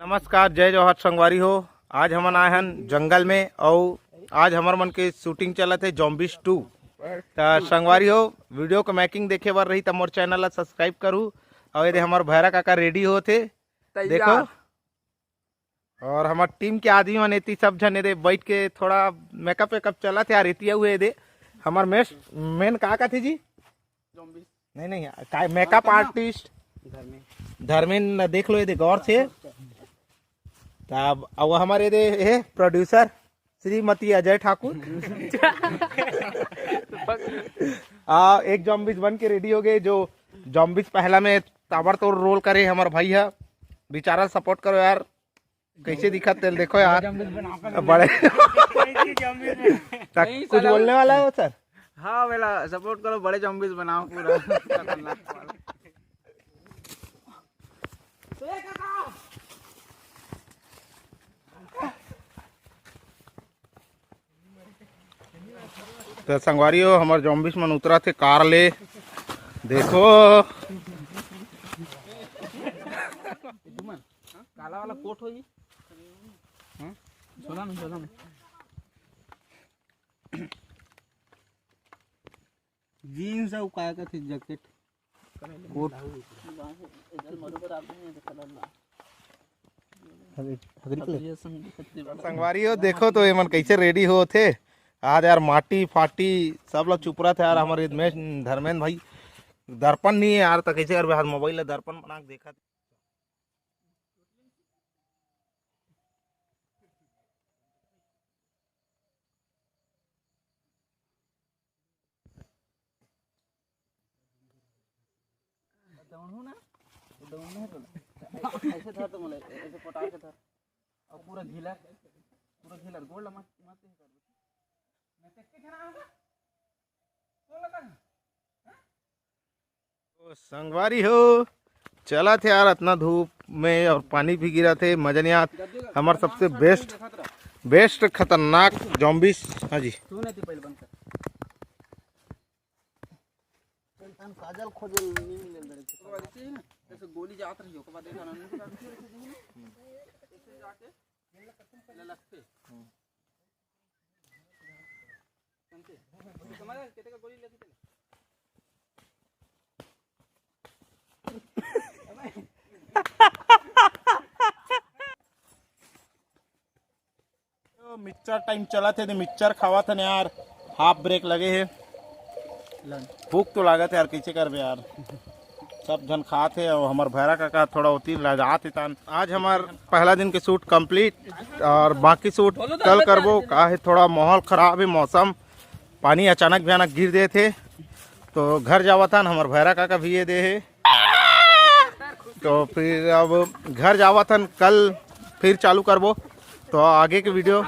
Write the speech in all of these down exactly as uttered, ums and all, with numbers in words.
नमस्कार, जय जोहार संगवारी हो। आज हमन आए हन जंगल में, अउ आज हमर मन के शूटिंग चलत हे Zombies टू। त संगवारी हो, वीडियो के मेकिंग देखे बर रही त मोर चैनल ला सब्सक्राइब करू। अउ एदे हमर भैरा काका रेडी होत हे, देखो। अउ हमर टीम के आदमी मन एती सब झन एदे बैठ के थोड़ा मेकअप वेकअप चलत हे यार। एती अउ एदे हमर मेस-, मेन का कथे जी? नहीं, नहीं, का मेकअप आर्टिस्ट धर्मेन। धर्मेन ला देख लो एदे गौर से। तब अब हमर एदे हे प्रोड्यूसर श्रीमती अजय ठाकुर। आ, एक Zombies बन के रेडी हो गए, जो Zombies पहला में ताबड़तोड़ रोल करे हमर भाई ह। बेचारा सपोर्ट करो यार, कैसे दिखत तेल देखो यार। बड़े तक नहीं, कुछ साला। बोलने वाला है वो सर? हाँ, बेला सपोर्ट करो, बड़े Zombies बनाओ पूरा खतरनाक वाला। त संगवारी हो, हमर Zombies मन उतरत हे कार ले, देखो। काला वाला कोट हो जी। हाँ? छोला में, छोला में। जीन्स अउ का कथे जैकेट, कोट। हगरी, हगरी के ले। संगवारी हो, देखो तो एमन कैसे रेडी होत हे। आज यार माटी फाटी सब ला चुपरत हे यार। हमर में धर्मेन भाई दर्पण नहीं है यार, त कैसे करबे? आज मोबाइल ला दर्पण बना के देखत। दौड़ू ना, दौड़ना है तो ना। ऐसे धर तो मोला, ऐसे पटा के धर। और पूरा घिलर, पूरा घिलर, गोड़ ला मत, मत ये कर। मैं तो इसके खड़ा होगा। तो लगा। ओ संगवारी हो, चलत हे यार, अतना धूप में और पानी भी गिरत हे, मजा नहीं आत। हमर सबसे बेस्ट, बेस्ट खतरनाक Zombies। हाँ जी। तू नहीं थी पहले बंद कर। काजल खोजे नहीं मिले। ओकर बाद ऐसे ही ना, जैसे गोली जात रही, ओकर बाद देखा ना, ऐसे जाके ललकते। मिक्सचर टाइम चलत हे, त मिक्सचर खावत हन यार, हाफ ब्रेक लगे हे। भूख तो लागत हे यार, कैसे करबे यार, सब झन खात हे और हमर भैरा काका थोड़ा ओती लजात हे तान। आज हमर पहला दिन के शूट कंप्लीट और बाकी शूट कल करबो। का हे, थोड़ा माहौल खराब हे, मौसम पानी अचानक भयानक गिर देत हे, तो घर जावत हन, हमर भैरा काका भी ये दे हे। तो फिर अब घर जावत हन, कल फिर चालू करबो, तो आगे के वीडियो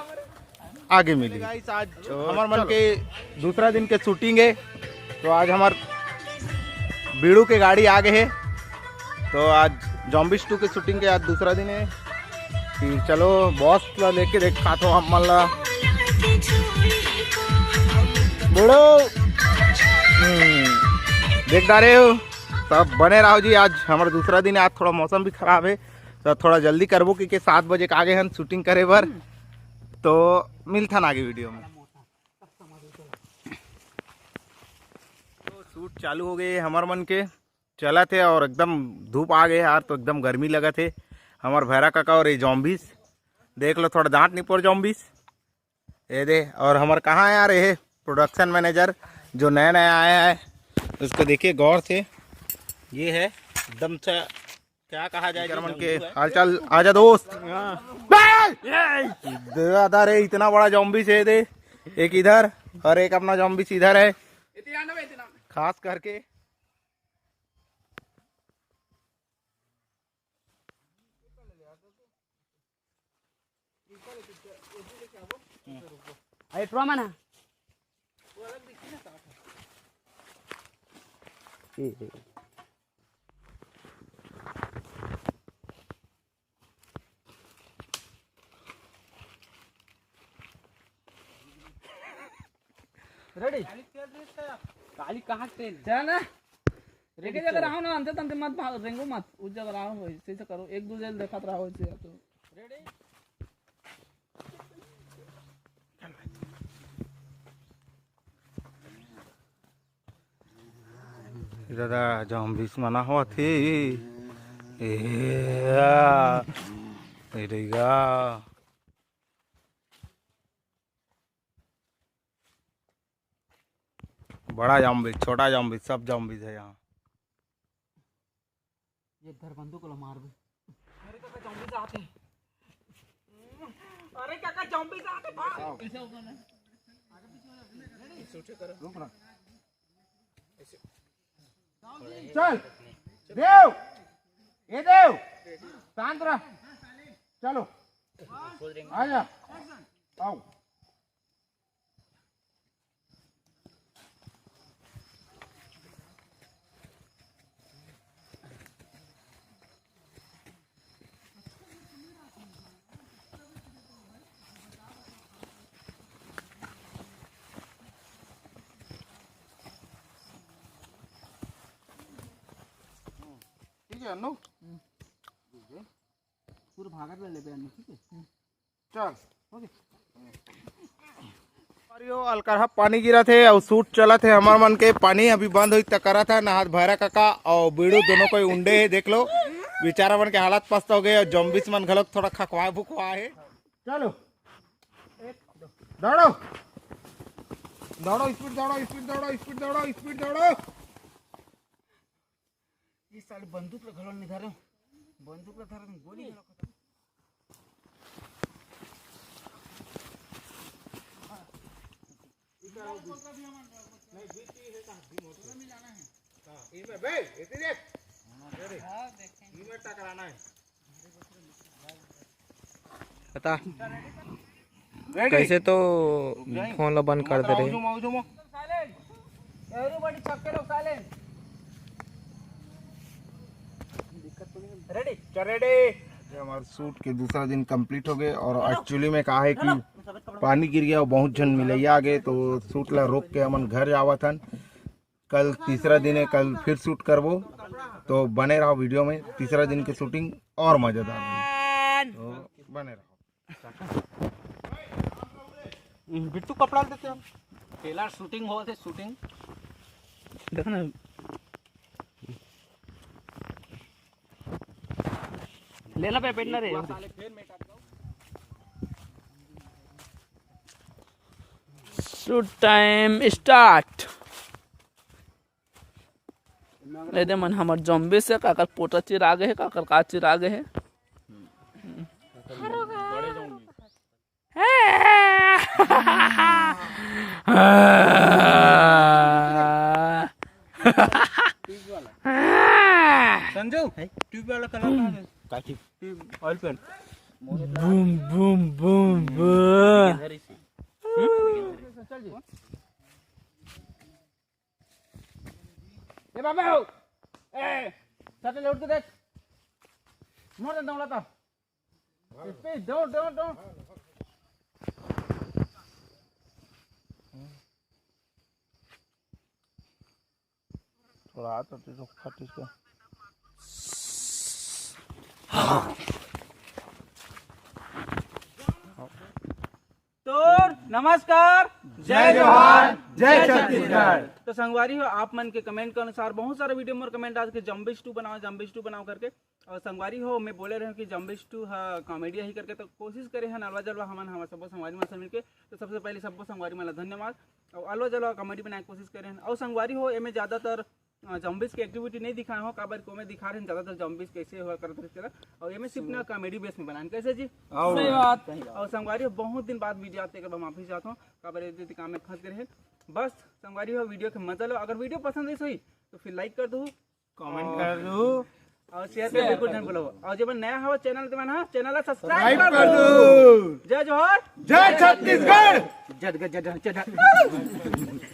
आगे मिली। Guys, आज हमर मन के दूसरा दिन के शूटिंग हे, तो आज हमर बीड़ू के गाड़ी आ गे हे। तो आज Zombies टू के शूटिंग के आज दूसरा दिन हे। फिर चलो बॉस ला लेके देखाथो हमन ला। बड़ो, हम्म, देख डारे हो, सब बने रहो जी। आज हमर दूसरा दिन हे, आज थोड़ा मौसम भी खराब हे, तो थोड़ा जल्दी करबो, क्योंकि सात बजे के आगे हन शूटिंग करे बर। तो मिलथन आगे वीडियो में। तो शूट चालू हो गए हमर मन के, चलत हे और एकदम धूप आ गए यार, तो एकदम गर्मी लगत हे। हमर भैरा काका और ये Zombies देख लो, थोड़ा डांट नहीं पड़ Zombies। ये दे, और हमर कहाँ है यार, ये प्रोडक्शन मैनेजर जो नया नया आया है, उसको देखिए गौर से। ये है एकदम से, क्या कहा जाए, जर्मन के हालचाल। आजा दोस्त। दादा रे, इतना बड़ा Zombies हे दे, एक इधर और एक अपना Zombies इधर है, खास करके। अरे ट्रॉमा ना। रेडी? काली कहाँ तेल? चल ना। एक जगह रहो ना, अंते तंते मत भाग, रेंगो मत, उस जगह रहो, ऐसे ऐसे करो, एक दूसरे से देखत रहो, ऐसे या तो। दादा, zombies मना होत हे। ए, आ, ए, रइगा। बड़ा zombies, छोटा zombies, सब zombies हे यहाँ। ये धर बंदूक ला मारबे। अरे काका, zombies आते। अरे काका, zombies आते, भाग। कैसे होगा ना? रुक ना। चल, देव, ए देव, शांत रह। चलो, आ जा, आओ। ठीक है अन्नू। पूरा भागत ले लेबे अन्नू, ठीक है। चल। अरे ओ, अलकरहा पानी गिरत हे अउ shoot चलत हे हमर मन के। पानी अभी बंद होई त करत हे, नहात भैरा काका अउ बीड़ू दोनों कोई उंडे हे। देख लो, बेचारा मन के हालत पस्त हो गए अउ zombies मन घलोक थोड़ा खखवाए भुखवाए हे। चलो, दौड़ो, दौड़ो, speed दौड़ो, speed दौड़ो, speed दौड़ो, speed दौड़ो। ये साले बंदूक ला घलो नहीं धरे, बंदूक ला धरे, गोली घलो खत्म। बता। Ready? कैसे तो फोन ला बंद कर दे रहे। Everybody, सबके लोग silent। Ready? क्या ready? ये हमारे shoot के दूसरा दिन complete हो गए और actually में का है कि पानी गिर गया और बहुत झन मिलैया आ गए, तो shoot ला रोक के हमन घर जावत हन। कल तीसरा दिन है, कल फिर shoot करबो, तो बने रहो video में। तीसरा दिन के shooting और मजेदार होई, तो बने रहो। बिट्टू कपड़ा देते हम। तेला shooting हो थे, shooting। देख ना, लेना पे पेटना रे। Shoot time start। ए दे मन, हमर zombies हे, काकर पोटा चिरा गे हे, काकर का चिरा गे हे। संजू, tube वाला कलर कहाँ है? का tube? Tube, oil paint। Boom, boom, boom, boom. ए बाबा हो, ए, साथे ले उठ के देख। मोर दे दौड़ा था। Speed, दौड़, दौड़, दौड़। थोड़ा आ तो, तो फट इसको। तो नमस्कार, जय जोहार, जय छत्तीसगढ़। तो संगवारी हो, आप मन के comment के अनुसार बहुत सारा video मोर comment आज के zombies two बनाओ, zombies two बनाओ करके। और संगवारी हो, मैं बोले रहे कि zombies two हा comedy ही करके, तो कोशिश करे हन अलवा जलवा हमन, हमर सब्बो संगवारी मन से मिलके। तो सबसे पहले सब्बो संगवारी मन ला धन्यवाद। और अलवा जलवा comedy बनाए के कोशिश करे हन। और संगवारी हो, एमे ज्यादातर अ, zombies के activity नहीं दिखाए हो, काबर को में दिखा रहे हैं, ज्यादातर zombies कैसे हुआ करत रहिथे तेला, और एमे सिर्फ ना comedy base में बनान, कैसे जी? सही बात। और संगवारी हो, बहुत दिन बाद video आते, एक बार माफी चाहता हूँ, काबर ये काम में फंस गए हैं। बस संगवारी हो, video के मजा लो, अगर video पसंद आई सही तो फिर like कर दो, comment कर दो, और share कर बिल्कुल झन भूलो, और जब नया हो channel तो ना channel subscribe कर दो। जय जोहार, जय छत्तीसगढ़। जय जय जय जय।